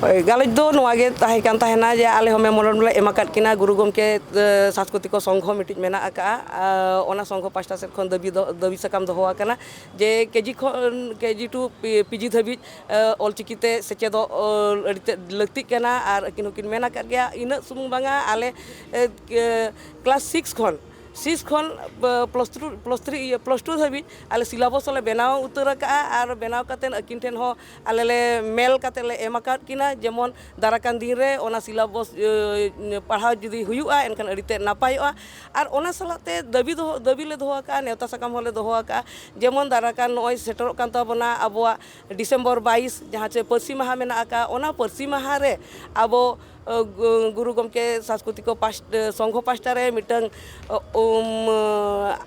ᱦᱳᱭ, ᱜᱟᱞᱚᱪ ᱫᱚ ᱱᱚᱣᱟ ᱜᱮ ᱛᱟᱦᱮᱸ ᱠᱟᱱ ᱛᱟᱦᱮᱱᱟ ᱡᱮ ᱟᱞᱮ ᱦᱚᱸ memorandum ᱞᱮ ᱮᱢ ᱟᱠᱟᱫ ᱠᱤᱱᱟ, ᱜᱩᱨᱩ ᱜᱚᱢᱠᱮ, ᱮ, ᱥᱟᱝᱥᱠᱨᱤᱛᱤᱠ ᱥᱚᱝᱜᱷᱚ ᱢᱤᱫᱴᱤᱡ ᱢᱮᱱᱟᱜ ᱟᱠᱟᱫᱼᱟ, ᱟᱨ ᱚᱱᱟ ᱥᱚᱝᱜᱷᱚ ᱯᱟᱦᱴᱟ ᱥᱮᱫ ᱠᱷᱚᱱ ᱫᱟᱹᱵᱤ ᱫᱚ, ᱫᱟᱹᱵᱤ ᱥᱟᱠᱟᱢ ᱫᱚᱦᱚ ᱟᱠᱟᱱᱟ ᱡᱮ ᱠᱮᱡᱤ ᱠᱷᱚᱱ, ᱠᱮᱡᱤ to ᱯᱤ-, ᱯᱤᱡᱤ ᱫᱷᱟᱹᱵᱤᱡ, ᱮ, ᱚᱞᱪᱤᱠᱤ ᱛᱮ ᱥᱮᱪᱮᱫᱚᱜ, ᱚ, ᱟᱹᱰᱤ ᱛᱮᱫ ᱞᱟᱹᱠᱛᱤᱜ ᱠᱟᱱᱟ, ᱟᱨ ᱟᱹᱠᱤᱱ ᱦᱚᱸᱠᱤᱱ ᱢᱮᱱ ᱟᱠᱟᱫ ᱜᱮᱭᱟ᱾ ᱤᱱᱟᱹᱜ ᱥᱩᱢᱩᱝ ᱵᱟᱝᱟ, ᱟᱞᱮ, ᱮ, ᱮ, class six ᱠᱷᱚᱱ, six ᱠᱷᱚᱱ, ᱮ, plus two, plus three, ᱤᱭᱟᱹ, plus two ᱫᱷᱟᱹᱵᱤᱡ ᱟᱞᱮ syllabus ᱦᱚᱸᱞᱮ ᱵᱮᱱᱟᱣ ᱩᱛᱟᱹᱨ ᱟᱠᱟᱫᱼᱟ, ᱟᱨ ᱵᱮᱱᱟᱣ ᱠᱟᱛᱮᱫ ᱟᱹᱠᱤᱱ ᱴᱷᱮᱱ ᱦᱚᱸ ᱟᱞᱮ ᱞᱮ ᱢᱮᱞ ᱠᱟᱛᱮᱫ ᱞᱮ ᱮᱢ ᱟᱠᱟᱫ ᱠᱤᱱᱟ, ᱡᱮᱢᱚᱱ ᱫᱟᱨᱟᱭ ᱠᱟᱱ ᱫᱤᱱ ᱨᱮ ᱚᱱᱟ syllabus, ᱮ, ᱯᱟᱲᱦᱟᱣ ᱡᱩᱫᱤ ᱦᱩᱭᱩᱜᱼᱟ, ᱮᱱᱠᱷᱟᱱ ᱟᱹᱰᱤ ᱛᱮᱫ ᱱᱟᱯᱟᱭᱚᱜᱼᱟ᱾ ᱟᱨ ᱚᱱᱟ ᱥᱟᱞᱟᱜ ᱛᱮ ᱫᱟᱹᱵᱤ ᱫᱚᱦᱚ, ᱫᱟᱹᱵᱤ ᱞᱮ ᱫᱚᱦᱚ ᱟᱠᱟᱫᱼᱟ, ᱱᱮᱣᱛᱟ ᱥᱟᱠᱟᱢ ᱦᱚᱸᱞᱮ ᱫᱚᱦᱚ ᱟᱠᱟᱫᱼᱟ, ᱡᱮᱢᱚᱱ ᱫᱟᱨᱟᱭ ᱠᱟᱱ ᱱᱚᱜᱼᱚᱭ ᱥᱮᱴᱮᱨᱚᱜ ᱠᱟᱱ ᱛᱟᱵᱚᱱᱟ ᱟᱵᱚᱣᱟᱜ December ᱵᱟᱭᱤᱥ, ᱡᱟᱦᱟᱸ ᱪᱮ ᱯᱟᱹᱨᱥᱤ ᱢᱟᱦᱟ ᱢᱮᱱᱟᱜ ᱟᱠᱟᱫᱼᱟ, ᱚᱱᱟ ᱯᱟᱹᱨᱥᱤ ᱢᱟᱦᱟ ᱨᱮ ᱟᱵᱚ, ᱮ, ᱜᱩ-, ᱜᱩᱨᱩ ᱜᱚᱢᱠᱮ ᱥᱟᱝᱥᱠᱨᱤᱛᱤᱠ ᱯᱟᱥ-, ᱮ, ᱥᱚᱝᱜᱷᱚ ᱯᱟᱥᱴᱟ ᱨᱮ ᱢᱤᱫᱴᱟᱝ, ᱮ, ᱩᱢ, ᱮ,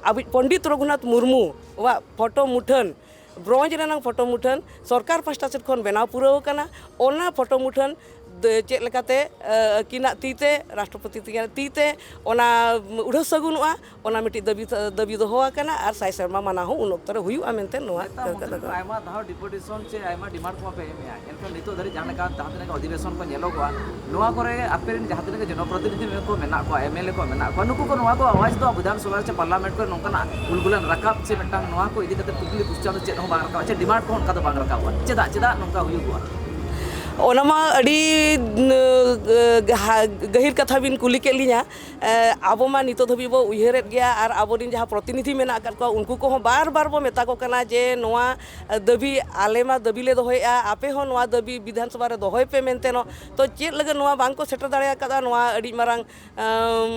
ᱟᱵᱚᱭᱤᱡ ᱯᱚᱱᱰᱤᱛ ᱨᱚᱜᱷᱩᱱᱟᱛᱷ ᱢᱩᱨᱢᱩ ᱣᱟᱜ ᱯᱷᱳᱴᱳ ᱢᱩᱴᱷᱟᱹᱱ ᱵᱨᱚᱧᱡᱽ ᱨᱮᱱᱟᱝ ᱯᱷᱳᱴᱳ ᱢᱩᱴᱷᱟᱹᱱ ᱥᱚᱨᱠᱟᱨ ᱯᱟᱦᱴᱟ ᱥᱮᱫ ᱠᱷᱚᱱ ᱵᱮᱱᱟᱣ ᱯᱩᱨᱟᱹᱣ ᱟᱠᱟᱱᱟ᱾ ᱚᱱᱟ ᱯᱷᱳᱴᱳ ᱢᱩᱴᱷᱟᱹᱱ ᱫᱮ-, ᱪᱮᱫ ᱞᱮᱠᱟᱛᱮ, ᱮ, ᱟᱹᱠᱤᱱᱟᱜ ᱛᱤ ᱛᱮ, ᱨᱟᱥᱴᱨᱚᱯᱚᱛᱤ ᱛᱤ-, ᱛᱤ ᱛᱮ ᱚᱱᱟ ᱩᱰᱷᱟᱹᱣ ᱥᱟᱹᱜᱩᱱᱚᱜᱼᱟ, ᱚᱱᱟ ᱢᱤᱫᱴᱤᱡ ᱫᱟᱹᱵᱤ, ᱫᱟᱹᱵᱤ ᱫᱚᱦᱚ ᱟᱠᱟᱱᱟ ᱟᱨ ᱥᱟᱭ ᱥᱮᱨᱢᱟ ᱢᱟᱱᱟᱣ ᱦᱚᱸ ᱩᱱ ᱚᱠᱛᱚ ᱨᱮ ᱦᱩᱭᱩᱜᱼᱟ ᱢᱮᱱᱛᱮ ᱱᱚᱣᱟ ᱱᱮᱛᱟᱨ ᱢᱚᱱᱛᱨᱤ ᱠᱟᱛᱷᱟ ᱠᱚ ᱫᱚ᱾ ᱟᱭᱢᱟ ᱫᱷᱟᱣ ᱰᱤᱯᱩᱴᱮᱥᱚᱱ ᱪᱮ ᱟᱭᱢᱟ ᱰᱤᱢᱟᱱᱰ ᱠᱚ ᱯᱮ ᱮᱢᱮᱜᱼᱟ, ᱮᱱᱠᱷᱟᱱ ᱱᱤᱛᱚᱜ ᱫᱷᱟᱹᱨᱤᱡ ᱡᱟᱦᱟᱸ ᱞᱮᱠᱟ ᱡᱟᱦᱟᱸ ᱛᱤᱱᱟᱹᱜ ᱜᱮ ᱚᱫᱷᱤᱵᱮᱥᱚᱱ ᱠᱚ ᱧᱮᱞᱚᱜᱚᱜᱼᱟ, ᱱᱚᱣᱟ ᱠᱚᱨᱮ ᱟᱯᱮ ᱨᱮᱱ ᱡᱟᱦᱟᱸ ᱛᱤᱱᱟᱹᱜ ᱜᱮ ᱡᱚᱱᱚᱯᱨᱚᱛᱤᱱᱤᱫᱷᱤ ᱠᱚ ᱢᱮᱱᱟᱜ ᱠᱚᱣᱟ, ᱮᱢ ᱮᱞ ᱮ ᱠᱚ ᱢᱮᱱᱟᱜ ᱠᱚᱣᱟ, ᱱᱩᱠᱩ ᱠᱚ ᱱᱚᱣᱟ ᱠᱚ ᱟᱣᱟᱡᱽ ᱫᱚ ᱵᱤᱫᱷᱟᱱ ᱥᱚᱵᱷᱟ ᱨᱮ ᱪᱮ ᱯᱟᱨᱞᱟᱢᱮᱱᱴ ᱠᱚᱨᱮ ᱱᱚᱝᱠᱟᱱᱟᱜ ᱩᱞᱜᱩᱞᱟᱱ ᱨᱟᱠᱟᱵ ᱪᱮ ᱢᱤᱫᱴᱟᱝ ᱱᱚᱣᱟ ᱠᱚ ᱤᱫᱤ ᱠᱟᱛᱮ ᱠᱩᱠᱞᱤ ᱠᱩᱥᱪᱟᱱ ᱫᱚ ᱪᱮᱫ ᱦᱚᱸ ᱵᱟᱝ ᱨᱟᱠᱟᱵᱼᱟ, ᱪᱮ ᱰᱤᱢᱟᱱᱰ ᱠᱚᱦᱚᱸ ᱚᱱᱠᱟ ᱫᱚ ᱵᱟᱝ ᱨᱟᱠᱟᱵᱼᱟ? ᱪᱮᱫᱟᱜ, ᱪᱮᱫᱟᱜ ᱱᱚᱝᱠᱟ ᱦᱩᱭᱩᱜᱚᱜᱼᱟ? ᱚᱱᱟ ᱢᱟ ᱟᱹᱰᱤ, ᱱ-, ᱜᱟᱦᱟ-, ᱜᱟᱹᱦᱤᱨ ᱠᱟᱛᱷᱟ ᱵᱤᱱ ᱠᱩᱞᱤ ᱠᱮᱫ ᱞᱤᱧᱟ᱾ ᱮ, ᱟᱵᱚ ᱢᱟ ᱱᱤᱛᱚᱜ ᱫᱷᱟᱹᱵᱤᱡ ᱵᱚ ᱩᱭᱦᱟᱹᱨᱮᱫ ᱜᱮᱭᱟ ᱟᱨ ᱟᱵᱚᱨᱮᱱ ᱡᱟᱦᱟᱸ ᱯᱨᱚᱛᱤᱱᱤᱫᱷᱤ ᱢᱮᱱᱟᱜ ᱟᱠᱟᱫ ᱠᱚᱣᱟ, ᱩᱱᱠᱩ ᱠᱚᱦᱚᱸ ᱵᱟᱨ ᱵᱟᱨ ᱵᱚ ᱢᱮᱛᱟ ᱠᱚ ᱠᱟᱱᱟ ᱡᱮ ᱱᱚᱣᱟ ᱫᱟᱹᱵᱤ ᱟᱞᱮ ᱢᱟ ᱫᱟᱹᱵᱤ ᱞᱮ ᱫᱚᱦᱚᱭᱮᱫᱼᱟ, ᱟᱯᱮ ᱦᱚᱸ ᱱᱚᱣᱟ ᱫᱟᱹᱵᱤ ᱵᱤᱫᱷᱟᱱ ᱥᱚᱵᱷᱟ ᱨᱮ ᱫᱚᱦᱚᱭ ᱯᱮ ᱢᱮᱱᱛᱮ ᱱᱚ-, ᱛᱚ ᱪᱮᱫ ᱞᱟᱹᱜᱤᱫ ᱱᱚᱣᱟ ᱵᱟᱝ ᱠᱚ ᱥᱮᱴᱮᱨ ᱫᱟᱲᱮ ᱟᱠᱟᱫᱟ? ᱱᱚᱣᱟ ᱟᱹᱰᱤ ᱢᱟᱨᱟᱝ, ᱟᱢ,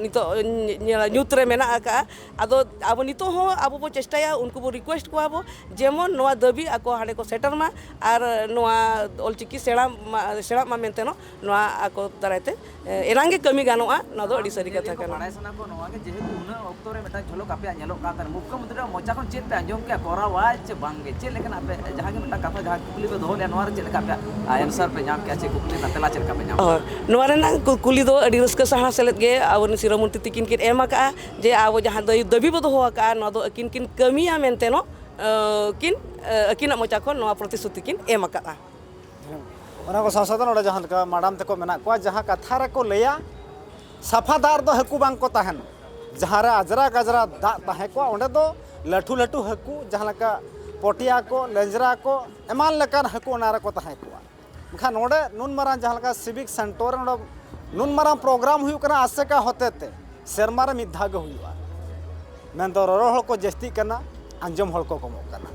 ᱱᱤᱛᱚᱜ ᱧᱮ-, ᱧᱩᱛ ᱨᱮ ᱢᱮᱱᱟᱜ ᱟᱠᱟᱫᱼᱟ᱾ ᱟᱫᱚ ᱟᱵᱚ ᱱᱤᱛᱚᱜ ᱦᱚᱸ ᱟᱵᱚ ᱵᱚ ᱪᱮᱥᱴᱟᱭᱟ, ᱩᱱᱠᱩ ᱵᱚ ᱨᱤᱠᱩᱭᱮᱥᱴ ᱠᱚᱣᱟ ᱵᱚ, ᱡᱮᱢᱚᱱ ᱱᱚᱣᱟ ᱫᱟᱹᱵᱤ ᱟᱠᱚ ᱦᱟᱸᱰᱮ ᱠᱚ ᱥᱮᱴᱮᱨ ᱢᱟ ᱟᱨ ᱱᱚᱣᱟ ᱚᱞᱪᱤᱠᱤ ᱥᱮᱬᱟ ᱢᱟ, ᱥᱮᱬᱟᱜ ᱢᱟ ᱢᱮᱱᱛᱮ ᱱᱚ-, ᱱᱚᱣᱟ ᱟᱠᱚ ᱫᱟᱨᱟᱭ ᱛᱮ, ᱮ, ᱮᱱᱟᱝ ᱜᱮ ᱠᱟᱹᱢᱤ ᱜᱟᱱᱚᱜᱼᱟ᱾ ᱱᱚᱣᱟ ᱫᱚ ᱟᱹᱰᱤ ᱥᱟᱹᱨᱤ ᱠᱟᱛᱷᱟ ᱠᱚ ᱠᱟᱱᱟ᱾ ᱵᱟᱲᱟᱭ ᱥᱟᱱᱟ ᱠᱚ ᱱᱚᱣᱟ ᱜᱮ, ᱡᱮᱦᱮᱛᱩ ᱩᱱᱟᱹᱜ ᱚᱠᱛᱚ ᱨᱮ ᱢᱤᱫᱴᱟᱝ ᱡᱷᱚᱞᱚᱠ ᱟᱯᱮᱭᱟᱜ ᱧᱮᱞᱚᱜ ᱠᱟᱱ ᱛᱟᱦᱮᱱᱟ, ᱢᱩᱠᱷᱭᱚᱢᱚᱱᱛᱨᱤ ᱢᱚᱪᱟ ᱠᱷᱚᱱ ᱪᱮᱫ ᱯᱮ ᱟᱸᱡᱚᱢ ᱠᱮᱜᱼᱟ, ᱠᱚᱨᱟᱣᱟᱭ ᱪᱮ ᱵᱟᱝ ᱜᱮ? ᱪᱮᱫ ᱞᱮᱠᱟᱱᱟᱜ ᱯᱮ, ᱡᱟᱦᱟᱸ ᱜᱮ ᱢᱤᱫᱴᱟᱝ ᱠᱟᱛᱷᱟ, ᱡᱟᱦᱟᱸ ᱠᱩᱠᱞᱤ ᱯᱮ ᱫᱚᱦᱚ ᱞᱮᱜᱼᱟ, ᱱᱚᱣᱟ ᱨᱮ ᱪᱮᱫ ᱞᱮᱠᱟ ᱟᱯᱮᱭᱟᱜ, ᱟ, ᱟᱱᱥᱟᱨ ᱯᱮ ᱧᱟᱢ ᱠᱮᱜᱼᱟ, ᱪᱮ ᱠᱩᱠᱞᱤ ᱨᱮᱱᱟᱜ ᱛᱮᱞᱟ ᱪᱮᱫ ᱞᱮᱠᱟ ᱯᱮ ᱧᱟᱢ ᱠᱮᱜᱼᱟ? ᱦᱳᱭ, ᱱᱚᱣᱟ ᱨᱮᱱᱟᱜ ᱠᱩ-, ᱠᱩᱞᱤ ᱫᱚ ᱟᱹᱰᱤ ᱨᱟᱹᱥᱠᱟᱹ ᱥᱟᱦᱟ ᱥᱮᱞᱮᱫ ᱜᱮ ᱟᱵᱚᱨᱮᱱ ᱥᱤᱨᱟᱹ ᱢᱚᱱᱛᱨᱤ ᱛᱤᱠᱤᱱ ᱠᱤᱱ ᱮᱢ ᱟᱠᱟᱜᱼᱟ, ᱡᱮ ᱟᱵᱚ ᱡᱟᱦᱟᱸ ᱫᱟᱹᱭ-, ᱫᱟᱹᱵᱤ ᱵᱚ ᱫᱚᱦᱚ ᱟᱠᱟᱜᱼᱟ, ᱱᱚᱣᱟ ᱫᱚ ᱟᱹᱠᱤᱱ ᱠᱤᱱ ᱠᱟᱹᱢᱤᱭᱟ ᱢᱮᱱᱛᱮ ᱱᱚ-, ᱟᱹ, ᱠᱤᱱ, ᱟᱹ, ᱟᱹᱠᱤᱱᱟᱜ ᱢᱚᱪᱟ ᱠᱷᱚᱱ ᱱᱚᱣᱟ ᱯᱨᱚᱛᱤᱥᱨᱩᱛᱤ ᱠᱤᱱ ᱮᱢ ᱟᱠᱟᱫᱼᱟ᱾ ᱚᱱᱟ ᱠᱚ ᱥᱟᱶ ᱥᱟᱶᱛᱮ ᱱᱚᱰᱮ ᱡᱟᱦᱟᱸ ᱞᱮᱠᱟ ᱢᱟᱰᱟᱢ ᱛᱟᱠᱚ ᱢᱮᱱᱟᱜ ᱠᱚᱣᱟ, ᱡᱟᱦᱟᱸ ᱠᱟᱛᱷᱟ ᱨᱮᱠᱚ ᱞᱟᱹᱭᱟ, ᱥᱟᱯᱷᱟ ᱫᱟᱜ ᱨᱮᱫᱚ ᱦᱟᱹᱠᱩ ᱵᱟᱝ ᱠᱚ ᱛᱟᱦᱮᱱᱟ᱾ ᱡᱟᱦᱟᱸ ᱨᱮ ᱟᱡᱽᱨᱟ ᱜᱟᱡᱽᱨᱟ ᱫᱟᱜ ᱛᱟᱦᱮᱸ ᱠᱚᱜᱼᱟ, ᱚᱸᱰᱮ ᱫᱚ ᱞᱟᱹᱴᱷᱩ ᱞᱟᱹᱴᱷᱩ ᱦᱟᱹᱠᱩ, ᱡᱟᱦᱟᱸ ᱞᱮᱠᱟ ᱯᱚᱴᱤᱭᱟ ᱠᱚ, ᱞᱮᱸᱡᱽᱨᱟ ᱠᱚ, ᱮᱢᱟᱱ ᱞᱮᱠᱟᱱ ᱦᱟᱹᱠᱩ ᱚᱱᱟ ᱨᱮᱠᱚ ᱛᱟᱦᱮᱸ ᱠᱚᱜᱼᱟ᱾ ᱢᱮᱱᱠᱷᱟᱱ ᱱᱚᱰᱮ ᱱᱩᱱ ᱢᱟᱨᱟᱝ ᱡᱟᱦᱟᱸ ᱞᱮᱠᱟ ᱥᱤᱵᱤᱠ ᱥᱮᱱᱴᱚᱨ ᱨᱮ ᱱᱚᱰᱮ ᱱᱩᱱ ᱢᱟᱨᱟᱝ ᱯᱨᱳᱜᱨᱟᱢ ᱦᱩᱭᱩᱜ ᱠᱟᱱᱟ ᱟᱥᱮᱠᱟ ᱦᱚᱛᱮ ᱛᱮ, ᱥᱮᱨᱢᱟ ᱨᱮ ᱢᱤᱫ ᱫᱷᱟᱣ ᱜᱮ ᱦᱩᱭᱩᱜᱼᱟ᱾ ᱢᱮᱱᱫᱚ ᱨᱚᱨᱚᱲ ᱦᱚᱲ ᱠᱚ ᱡᱟᱹᱥᱛᱤᱜ ᱠᱟᱱᱟ, ᱟᱸᱡᱚᱢ ᱦᱚᱲ ᱠᱚ ᱠᱚᱢᱚᱜ ᱠᱟᱱᱟ᱾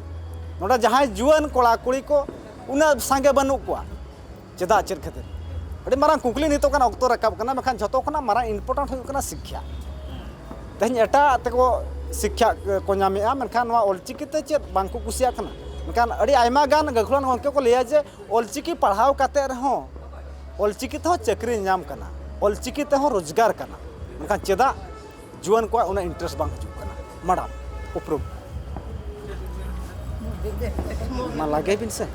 ᱱᱚᱰᱮ ᱡᱟᱦᱟᱸᱭ ᱡᱩᱣᱟᱹᱱ ᱠᱚᱲᱟ ᱠᱩᱲᱤ ᱠᱚ ᱩᱱᱟᱹᱜ ᱥᱟᱸᱜᱮ ᱵᱟᱹᱱᱩᱜ ᱠᱚᱣᱟ, ᱪᱮᱫᱟᱜ, ᱪᱮᱫ ᱠᱷᱟᱹᱛᱤᱨ? ᱟᱹᱰᱤ ᱢᱟᱨᱟᱝ ᱠᱩᱠᱞᱤ ᱱᱤᱛᱚᱜ ᱠᱟᱱᱟ, ᱚᱠᱛᱚ ᱨᱟᱠᱟᱵ ᱠᱟᱱᱟ, ᱢᱮᱱᱠᱷᱟᱱ ᱡᱷᱚᱛᱚ ᱠᱷᱚᱱᱟᱜ ᱢᱟᱨᱟᱝ ᱤᱢᱯᱚᱨᱴᱮᱱᱴ ᱦᱩᱭᱩᱜ ᱠᱟᱱᱟ ᱥᱤᱠᱠᱷᱟ᱾ ᱛᱮᱦᱮᱧ ᱮᱴᱟᱜ ᱛᱮᱠᱚ ᱥᱤᱠᱠᱷᱟ ᱠᱚ ᱧᱟᱢᱮᱜᱼᱟ, ᱢᱮᱱᱠᱷᱟᱱ ᱱᱚᱣᱟ ᱚᱞᱪᱤᱠᱤ ᱛᱮ ᱪᱮᱫ ᱵᱟᱝ ᱠᱚ ᱠᱩᱥᱤᱭᱟᱜ ᱠᱟᱱᱟ? ᱢᱮᱱᱠᱷᱟᱱ ᱟᱹᱰᱤ ᱟᱭᱢᱟ ᱜᱟᱱ ᱜᱟᱹᱠᱷᱩᱲᱟᱱ ᱜᱚᱢᱠᱮ ᱠᱚ ᱞᱟᱹᱭᱟ ᱡᱮ ᱚᱞᱪᱤᱠᱤ ᱯᱟᱲᱦᱟᱣ ᱠᱟᱛᱮ ᱨᱮᱦᱚᱸ ᱚᱞᱪᱤᱠᱤ ᱛᱮᱦᱚᱸ ᱪᱟᱹᱠᱨᱤ ᱧᱟᱢ ᱠᱟᱱᱟ, ᱚᱞᱪᱤᱠᱤ ᱛᱮᱦᱚᱸ ᱨᱳᱡᱽᱜᱟᱨ ᱠᱟᱱᱟ, ᱢᱮᱱᱠᱷᱟᱱ ᱪᱮᱫᱟᱜ ᱡᱩᱣᱟᱹᱱ ᱠᱚᱣᱟᱜ ᱩᱱᱟᱹᱜ ᱤᱱᱴᱟᱨᱮᱥᱴ ᱵᱟᱝ ᱦᱤᱡᱩᱜ ᱠᱟᱱᱟ? ᱢᱟᱰᱟᱢ, ᱩᱯᱨᱩᱢ᱾ ᱢᱟ ᱞᱟᱜᱟᱭ ᱵᱤᱱ ᱥᱮ᱾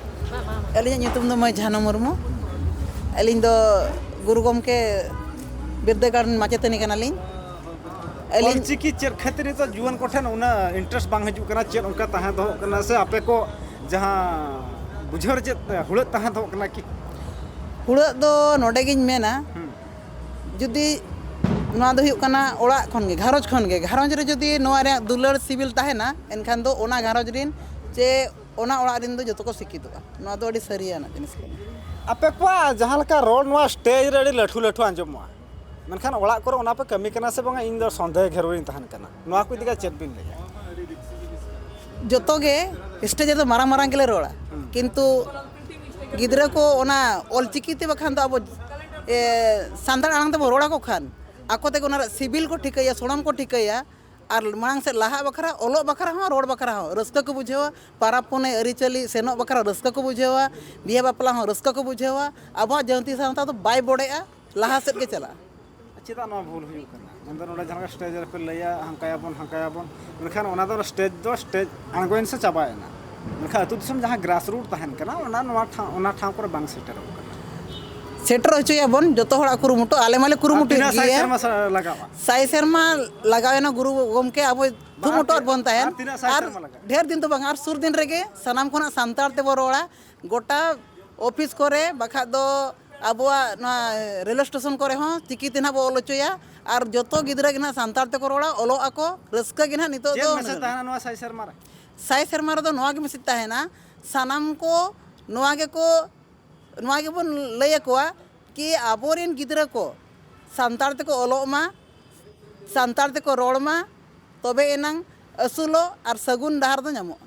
ᱟᱹᱞᱤᱧᱟᱜ ᱧᱩᱛᱩᱢ ᱫᱚ ᱢᱟᱹᱭ ᱡᱷᱟᱱᱚ ᱢᱩᱨᱢᱩ᱾ ᱟᱹᱞᱤᱧ ᱫᱚ ᱜᱩᱨᱩ ᱜᱚᱢᱠᱮ ᱵᱤᱨᱫᱟᱹᱜᱟᱲ ᱨᱮᱱ ᱢᱟᱪᱮᱛᱟᱹᱱᱤ ᱠᱟᱱᱟᱞᱤᱧ᱾ ᱟᱹᱞᱤᱧ ᱚᱞᱪᱤᱠᱤ ᱪᱮᱫ ᱠᱷᱟᱹᱛᱤᱨ ᱱᱤᱛᱚᱜ ᱡᱩᱣᱟᱹᱱ ᱠᱚᱴᱷᱮᱱ ᱩᱱᱟᱹᱜ ᱤᱱᱴᱟᱨᱮᱥᱴ ᱵᱟᱝ ᱦᱤᱡᱩᱜ ᱠᱟᱱᱟ? ᱪᱮᱫ ᱚᱱᱠᱟ ᱛᱟᱦᱮᱸ ᱫᱚᱦᱚᱜ ᱠᱟᱱᱟ ᱥᱮ ᱟᱯᱮ ᱠᱚ ᱡᱟᱦᱟᱸ ᱵᱩᱡᱷᱟᱹᱣ ᱨᱮ ᱪᱮᱫ ᱦᱩᱲᱟᱹᱜ ᱛᱟᱦᱮᱸ ᱫᱚᱦᱚᱜ ᱠᱟᱱᱟ ᱠᱤ? ᱦᱩᱲᱟᱹᱜ ᱫᱚ ᱱᱚᱰᱮ ᱜᱤᱧ ᱢᱮᱱᱟ, ᱦᱩᱸ᱾ ᱡᱩᱫᱤ ᱱᱚᱣᱟ ᱫᱚ ᱦᱩᱭᱩᱜ ᱠᱟᱱᱟ ᱚᱲᱟᱜ ᱠᱷᱚᱱ ᱜᱮ, ᱜᱷᱟᱨᱚᱸᱡᱽ ᱠᱷᱚᱱ ᱜᱮ, ᱜᱷᱟᱨᱚᱸᱡᱽ ᱨᱮ ᱡᱩᱫᱤ ᱱᱚᱣᱟ ᱨᱮᱭᱟᱜ ᱫᱩᱞᱟᱹᱲ ᱥᱤᱵᱤᱞ ᱛᱟᱦᱮᱱᱟ, ᱮᱱᱠᱷᱟᱱ ᱫᱚ ᱚᱱᱟ ᱜᱷᱟᱨᱚᱸᱡᱽ ᱨᱤᱱ ᱪᱮ ᱚᱱᱟ ᱚᱲᱟᱜ ᱨᱤᱱ ᱫᱚ ᱡᱚᱛᱚ ᱠᱚ ᱥᱤᱠᱠᱷᱤᱛᱚᱜᱼᱟ᱾ ᱱᱚᱣᱟ ᱫᱚ ᱟᱹᱰᱤ ᱥᱟᱹᱨᱤᱭᱟᱱᱟᱜ ᱡᱤᱱᱤᱥ ᱠᱟᱱᱟ᱾ ᱟᱯᱮ ᱠᱚᱣᱟᱜ ᱡᱟᱦᱟᱸ ᱞᱮᱠᱟ ᱨᱚᱲ, ᱱᱚᱣᱟ ᱥᱴᱮᱡᱽ ᱨᱮ ᱟᱹᱰᱤ ᱞᱟᱹᱴᱷᱩ ᱞᱟᱹᱴᱷᱩ ᱟᱸᱡᱚᱢᱚᱜᱼᱟ, ᱢᱮᱱᱠᱷᱟᱱ ᱚᱲᱟᱜ ᱠᱚᱨᱮ ᱚᱱᱟ ᱯᱮ ᱠᱟᱹᱢᱤ ᱠᱟᱱᱟ ᱥᱮ ᱵᱟᱝᱟ, ᱤᱧ ᱫᱚ ᱥᱚᱱᱫᱮᱦ ᱜᱷᱮᱨ ᱨᱤᱧ ᱛᱟᱦᱮᱱ ᱠᱟᱱᱟ᱾ ᱱᱚᱣᱟ ᱠᱚ ᱤᱫᱤ ᱠᱟᱛᱮ ᱪᱮᱫ ᱵᱤᱱ ᱞᱟᱹᱭᱟ? ᱡᱚᱛᱚ ᱜᱮ ᱥᱴᱮᱡᱽ ᱨᱮᱫᱚ ᱢᱟᱨᱟᱝ ᱢᱟᱨᱟᱝ ᱜᱮᱞᱮ ᱨᱚᱲᱟ, ᱦᱩᱸ᱾ ᱠᱤᱱᱛᱩ ᱜᱤᱫᱽᱨᱟᱹ ᱠᱚ ᱚᱱᱟ ᱚᱞᱪᱤᱠᱤ ᱛᱮ ᱵᱟᱠᱷᱟᱱ ᱫᱚ ᱟᱵᱚ, ᱮ, ᱥᱟᱱᱛᱟᱲ ᱟᱲᱟᱝ ᱛᱮᱵᱚᱱ ᱨᱚᱲ ᱟᱠᱚ ᱠᱷᱟᱱ, ᱟᱠᱚ ᱛᱮᱜᱮ ᱚᱱᱟ ᱨᱮᱭᱟᱜ ᱥᱤᱵᱤᱞ ᱠᱚ ᱴᱷᱤᱠᱟᱹᱭᱟ, ᱥᱚᱲᱚᱢ ᱠᱚ ᱴᱷᱤᱠᱟᱹᱭᱟ, ᱟᱨ ᱢᱟᱲᱟᱝ ᱥᱮᱫ ᱞᱟᱦᱟᱜ ᱵᱟᱠᱷᱨᱟ, ᱚᱞᱚᱜ ᱵᱟᱠᱷᱨᱟ ᱦᱚᱸ, ᱨᱚᱲ ᱵᱟᱠᱷᱨᱟ ᱦᱚᱸ ᱨᱟᱹᱥᱠᱟᱹ ᱠᱚ ᱵᱩᱡᱷᱟᱹᱣᱟ᱾ ᱯᱟᱨᱟᱵᱽ ᱯᱩᱱᱟᱹᱭ ᱟᱹᱨᱤᱪᱟᱹᱞᱤ ᱥᱮᱱᱚᱜ ᱵᱟᱠᱷᱨᱟ ᱨᱟᱹᱥᱠᱟᱹ ᱠᱚ ᱵᱩᱡᱷᱟᱹᱣᱟ᱾ ᱵᱤᱦᱟᱹ ᱵᱟᱯᱞᱟ ᱦᱚᱸ ᱨᱟᱹᱥᱠᱟᱹ ᱠᱚ ᱵᱩᱡᱷᱟᱹᱣᱟ᱾ ᱟᱵᱚᱣᱟᱜ ᱡᱟᱹᱛᱤ ᱥᱟᱶᱛᱟ ᱫᱚ ᱵᱟᱭ ᱵᱚᱰᱮᱜᱼᱟ, ᱞᱟᱦᱟ ᱥᱮᱫ ᱜᱮ ᱪᱟᱞᱟᱜᱼᱟ᱾ ᱪᱮᱫᱟᱜ ᱱᱚᱣᱟ ᱵᱷᱩᱞ ᱦᱩᱭᱩᱜ ᱠᱟᱱᱟ? ᱢᱮᱱᱫᱚ ᱱᱚᱰᱮ ᱡᱟᱦᱟᱸ ᱞᱮᱠᱟ ᱥᱴᱮᱡᱽ ᱨᱮᱯᱮ ᱞᱟᱹᱭᱟ, ᱦᱟᱱᱠᱟᱭᱟᱵᱚᱱ, ᱦᱟᱱᱠᱟᱭᱟᱵᱚᱱ, ᱢᱮᱱᱠᱷᱟᱱ ᱚᱱᱟ ᱫᱚ ᱥᱴᱮᱡᱽ ᱫᱚ ᱥᱴᱮᱡᱽ ᱟᱬᱜᱚᱭᱮᱱ ᱥᱮ ᱪᱟᱵᱟᱭᱮᱱᱟ᱾ ᱢᱮᱱᱠᱷᱟᱱ ᱟᱹᱛᱩ ᱫᱤᱥᱚᱢ ᱡᱟᱦᱟᱸ ᱜᱨᱟᱥ ᱨᱩᱴ ᱛᱟᱦᱮᱱ ᱠᱟᱱᱟ, ᱚᱱᱟ ᱱᱚᱣᱟ ᱴᱷᱟᱶ, ᱚᱱᱟ ᱴᱷᱟᱶ ᱠᱚᱨᱮ ᱵᱟᱝ ᱥᱮᱴᱮᱨᱚᱜ ᱠᱟᱱᱟ᱾ ᱥᱮᱴᱮᱨ ᱦᱚᱪᱚᱭᱟᱵᱚᱱ, ᱡᱚᱛᱚ ᱦᱚᱲᱟᱜ ᱠᱩᱨᱩᱢᱩᱴᱩ, ᱟᱞᱮ ᱢᱟᱞᱮ ᱟᱨ ᱠᱩᱨᱩᱢᱩᱴᱩᱭᱮᱫ ᱛᱤᱱᱟᱹᱜ ᱥᱟᱭ ᱜᱮᱭᱟ᱾ ᱥᱮᱨᱢᱟ ᱥᱟ-, ᱞᱟᱜᱟᱜᱼᱟ? ᱥᱟᱭ ᱥᱮᱨᱢᱟ ᱞᱟᱜᱟᱣᱮᱱᱟ ᱜᱩᱨᱩ ᱜᱚᱢᱠᱮ ᱟᱵᱚᱭ ᱵᱟᱝ, ᱛᱷᱩᱢ ᱦᱚᱴᱚᱣᱟᱫ ᱵᱚᱱ ᱛᱟᱦᱮᱸᱫ᱾ ᱟᱨ ᱛᱤᱱᱟᱹᱜ ᱥᱟᱭ ᱟᱨ ᱥᱮᱨᱢᱟ ᱞᱟᱜᱟᱜᱼᱟ? ᱰᱷᱮᱨ ᱫᱤᱱ ᱫᱚ ᱵᱟᱝ, ᱟᱨ ᱥᱩᱨ ᱫᱤᱱ ᱨᱮᱜᱮ ᱥᱟᱱᱟᱢ ᱠᱷᱚᱱᱟᱜ ᱥᱟᱱᱛᱟᱲ ᱛᱮᱵᱚ ᱨᱚᱲᱟ᱾ ᱜᱚᱴᱟ ᱚᱯᱷᱤᱥ ᱠᱚᱨᱮ, ᱵᱟᱠᱷᱟᱡ ᱫᱚ ᱟᱵᱚᱣᱟᱜ ᱱᱚᱣᱟ ᱨᱮᱞᱣᱮ ᱥᱴᱮᱥᱚᱱ ᱠᱚᱨᱮ ᱦᱚᱸ ᱪᱤᱠᱤ ᱛᱮ ᱱᱟᱦᱟᱜ ᱵᱚ ᱚᱞ ᱦᱚᱪᱚᱭᱟ᱾ ᱟᱨ ᱡᱚᱛᱚ ᱜᱤᱫᱽᱨᱟᱹ ᱜᱮ ᱱᱟᱦᱟᱜ ᱥᱟᱱᱛᱟᱲ ᱛᱮᱠᱚ ᱨᱚᱲᱟ, ᱚᱞᱚᱜ ᱟᱠᱚ, ᱨᱟᱹᱥᱠᱟᱹ ᱜᱮ ᱱᱟᱦᱟᱜ ᱱᱤᱛᱚᱜ ᱪᱮᱫ ᱫᱚ ᱢᱮᱥᱮᱡᱽ ᱢᱮᱱᱟᱜᱼᱟ᱾ ᱛᱟᱦᱮᱱᱟ ᱱᱚᱣᱟ ᱥᱟᱭ ᱥᱮᱨᱢᱟ ᱨᱮ? ᱥᱟᱭ ᱥᱮᱨᱢᱟ ᱨᱮᱫᱚ ᱱᱚᱣᱟ ᱜᱮ ᱢᱮᱥᱮᱡᱽ ᱛᱟᱦᱮᱱᱟ, ᱥᱟᱱᱟᱢ ᱠᱚ ᱱᱚᱣᱟ ᱜᱮᱠᱚ, ᱱᱚᱣᱟ ᱜᱮᱵᱚᱱ ᱞᱟᱹᱭ ᱟᱠᱚᱣᱟ ᱠᱤ ᱟᱵᱚᱨᱮᱱ ᱜᱤᱫᱽᱨᱟᱹ ᱠᱚ ᱥᱟᱱᱛᱟᱲ ᱛᱮᱠᱚ ᱚᱞᱚᱜ ᱢᱟ, ᱥᱟᱱᱛᱟᱲ ᱛᱮᱠᱚ ᱨᱚᱲ ᱢᱟ, ᱛᱚᱵᱮ ᱮᱱᱟᱝ ᱟᱹᱥᱩᱞᱚᱜ ᱟᱨ ᱥᱟᱹᱜᱩᱱ ᱰᱟᱦᱟᱨ ᱫᱚ ᱧᱟᱢᱚᱜᱼᱟ᱾